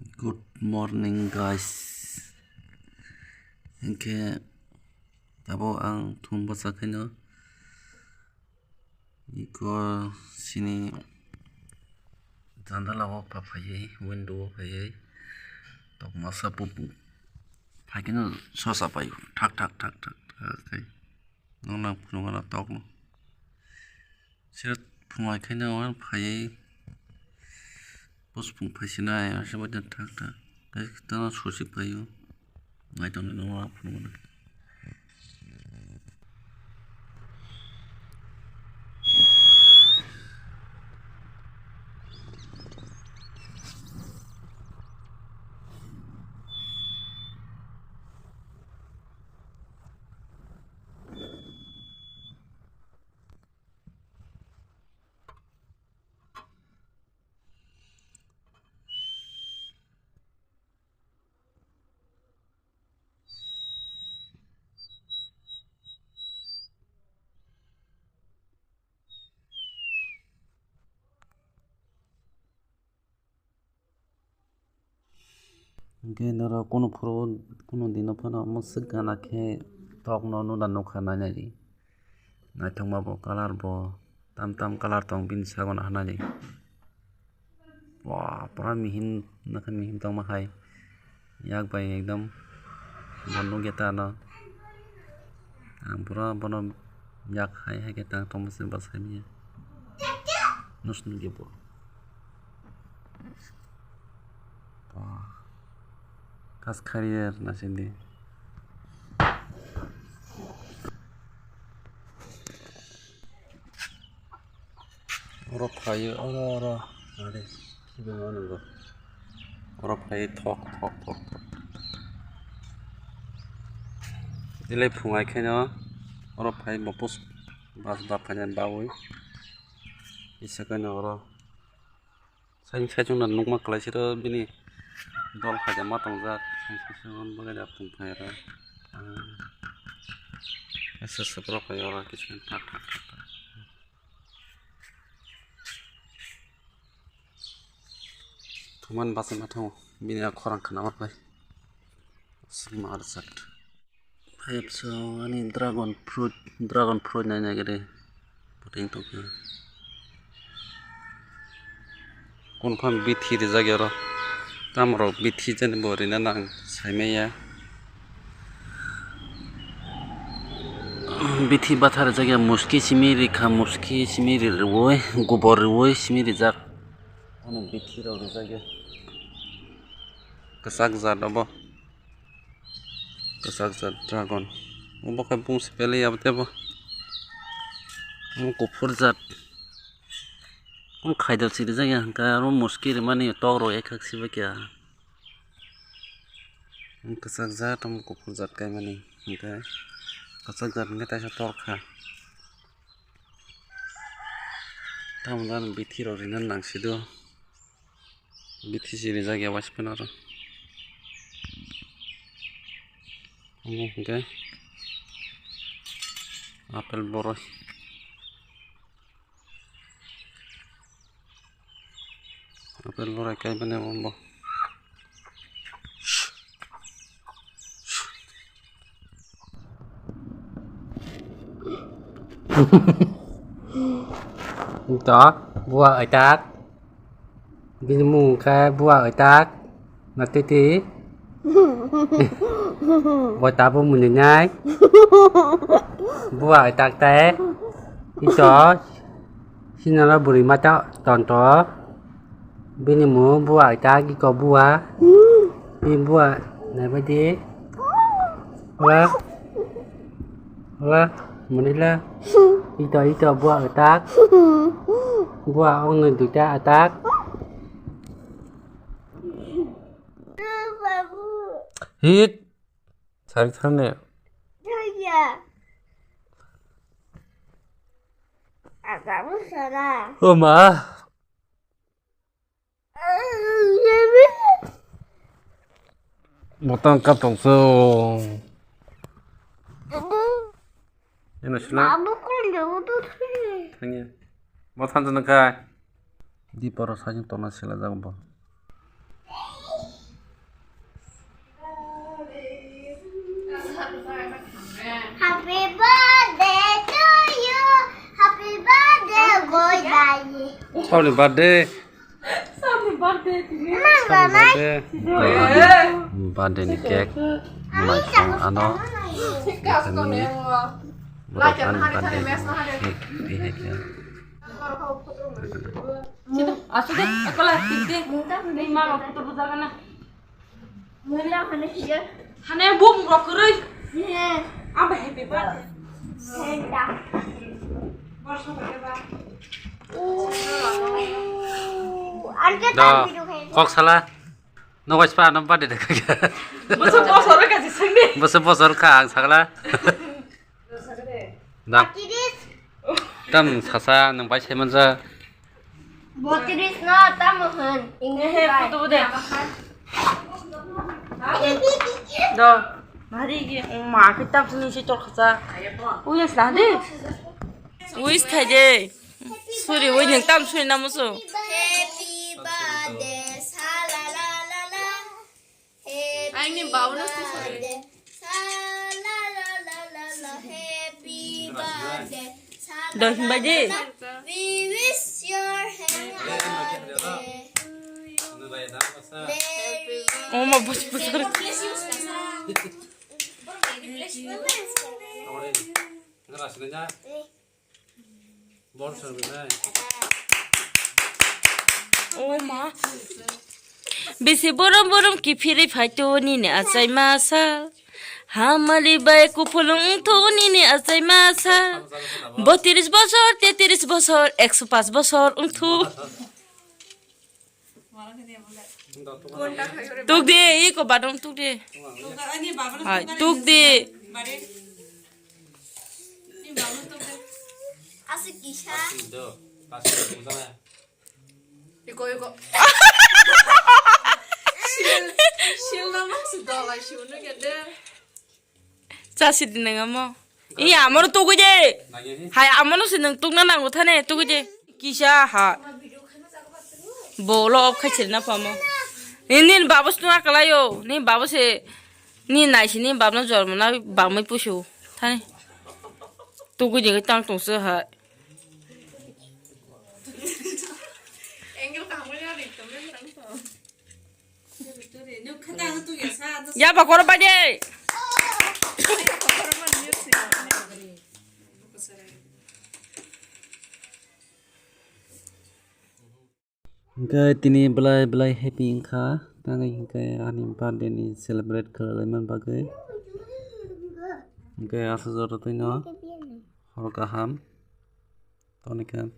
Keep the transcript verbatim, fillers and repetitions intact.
Good morning, guys. Hinkhe tabuk ang thum bwsa khaino iko sini jandala o pha phaiwi, window o phaiwi tok masa pupu phaikhe no sosa paio, thak thak thak thak thak khe. Nokna phunukgana tokno. Sira phungai khaina wan phaiwi. Bus phung phaisinai, asa baita thak thak. Tei tano sosi phaio. Nai tongni nokna phunukgana. Hinkhe norok kunu phuru kunu dino phano mwswk gana khe tokno nuna nukha nainani. Naithokma bo colour bo tam tam colour tong bini sago nahani. Wah, pura mihim nokha mihim tongma hai. Yak bai ekdom bo nukya ta no. Ang pura bono yak hai hai khe tang tongma se bwsai manya. Nus nukya bo. Wah. Kas khariya na sindi. Oro phaio, oro, oro. Are, kibangma nwngo. Oro phai thok, thok, thok, thok. Belai phungai khaino, oro phai bo pus bas ba phainani bagwi. Kisa khaino oro. Saini saichung no nukma kwlai siro bini dol haida ma tongjak. Saini saichung no bagwi da phung phai oro. Ah, ese se borok phai oro kisu thak thak thak thak. Thuman bachai ma thango bini a khorang khna ma pai. Sima arjak. Phai bwskango ani dragon fruit, dragon fruit nai nai gede. Puting tongkha. Confirm bithi rijak ya oro. Tamrok bithi jani bo rina nang saimaya. Bithi batha rijak ya muski simi rikha, muski simi ri-, riwi, gubor riwi simi rijak. Ano bithi rok rijak ya. Kwchak jat obo. Kwchak jat dragon. Obo khe bung se pele ya tebo. Omo kuphur jat. Omo khaidal si rijak ya hwnkhe aro muski rimani tok rok ekhak sibai kha. Omo kwchak jat, omo kuphur jat kaimani hwnkhe kwchak jat hwnkhe taisa tor kha. Tamo jani bithi rok rina nang sido. Bithi si rijak ya waisa phano aro. Omo hwnkhe apple boroi. Apple boroi kaimani omo bo. Ito, buwa aitak. Bini mung khe buwa aitak. Natiti. Bo tabuk mwnwi nai. Buwa aitak tei. Ito. Sinalo bwrwi mata tonto. Bini mung buwa aitak iko buwa. Bini buwa naibaidi. Ola. Ola. Munila. Ito ito buwa aitak. Buwa ongni duita aitak. Hit. Sarik thane. O ma. Botang kap tong so. Eno sila. Thangya. Bo thansa nang khai. Di poro sajing tona sila jago bo. Sabni birthday. Sabni birthday. Birthday ni cake. Mai song ano. Khaimani. Borok ani birthday. Cake di hai khe. Sini, asuk deh, aku lah, tik deh. Ini mama foto buka kana. Mira, hane hiya. Hane bum rok roi. He. Amba happy birthday. Senta. Borso ba ba. Anke. Da, kok sala. No guys pa no birthday de kha. Boso boso roi kasi sengdi. Boso boso kha ang sagla. Dang. Tam sasa nang bai sai manja. Botris no tamo hwn. English bai. Do. Mari ge ma ke tam sini si tor khasa. Uya sla de. Wish khai de. Suri wai nang tam sui na musu. Happy birthday, sa la la la la. Happy birthday, sa la la la la la. Happy birthday, sa la la la la. Dos baje. We wish your happy birthday. Oh, ma bus bus. Oh ma. Bisi borom borom kiphilwi phaito nini achai masa. Hamari bai kuphulung wngthu nini achai masa. Botiris bosor, tetiris bosor, ekso pas bosor wngthu. Tukdi, iko badung tukdi. Hai, tukdi. Asik kisa. Iko, iko. Sil, sil nama sudah lah, sil nu gede. Chasi di nang amo. Iya, amo no tugui de. Hai, amo no se nang tugna nango thane, tugui de. Kisa ha. Bolo off khai sirna pamo. Nin babos tuna kalayo. Nin babos se, nin nai si nin babna jormo na bangmai pusu. Thane. Tugui de tang tong se ha. Angle kaham ya ri tong. Ya ba koro baje. Hingke tini belai belai happy wngkha, tangwi hingke ani birthday ni celebrate khlailaima bagwi. Hingke aswk joto twino hor kaham tonikha.